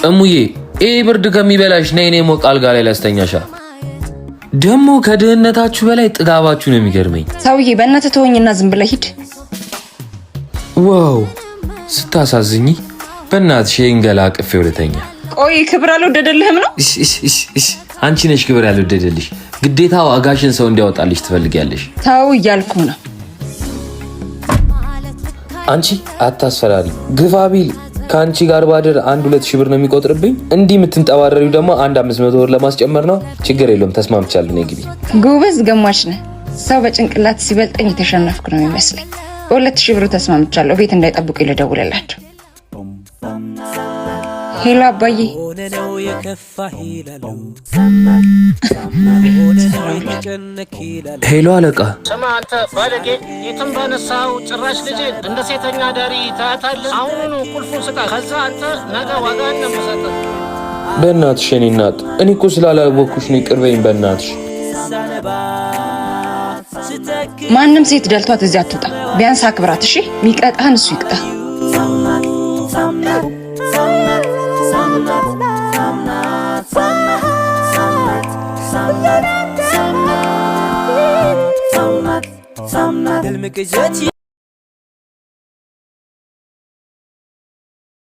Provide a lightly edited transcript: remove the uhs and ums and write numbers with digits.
እሙዬ፣ ይህ ብርድ ከሚበላሽ ነይ እኔ ሞቅ አልጋ ላይ ላስተኛሻ። ደግሞ ከድህነታችሁ በላይ ጥጋባችሁ ነው የሚገርመኝ። ሰውዬ፣ በእናትህ ተወኝና ዝም ብለህ ሂድ። Wow፣ ስታሳዝኝ! በእናትሽ ይህን ገላ አቅፌው ልተኛ። ቆይ፣ ክብር አልወደደልህም ነው? አንቺ ነሽ ክብር ያልወደደልሽ። ግዴታ ዋጋሽን ሰው እንዲያወጣልሽ ትፈልጊያለሽ። ተው እያልኩ ነው። አንቺ አታስፈራሪ። ግፋ ቢል ከአንቺ ጋር ባድር 1-2 ሺህ ብር ነው የሚቆጥርብኝ። እንዲህ የምትንጠባረሪው ደግሞ አንድ 500 ብር ለማስጨመር ነው። ችግር የለውም፣ ተስማምቻለሁ። ነይ ግቢ። ጎበዝ ገማች ነህ። ሰው በጭንቅላት ሲበልጠኝ የተሸነፍኩ ነው የሚመስለኝ። በ2,000 ብሩ ተስማምቻለሁ። ቤት እንዳይጠብቁ ልደውልላቸው። Hello አባዬ። ነው የከፋህ ይላሉ፣ ሆነ ነው የተጨነክ ይላሉ። Hello አለቃ። ስማ አንተ ባለጌ፣ የትም ባነሳኸው ጭራሽ ልጄን እንደ ሴተኛ አዳሪ ታያታለህ። አሁኑኑ ቁልፉን ስጣት። ከዛ አንተ ነገ ዋጋህን ነው የምሰጥህ። በእናትሽ የኔ እናት፣ እኔ እኮ ስላላወቅኩሽ ነው። ይቅር በይኝ በእናትሽ። ማንም ሴት ደልቷት እዚህ አትውጣ። ቢያንስ አክብራት እሺ። ሚቀጣህን እሱ ይቅጣ። ህልም ቅዠት።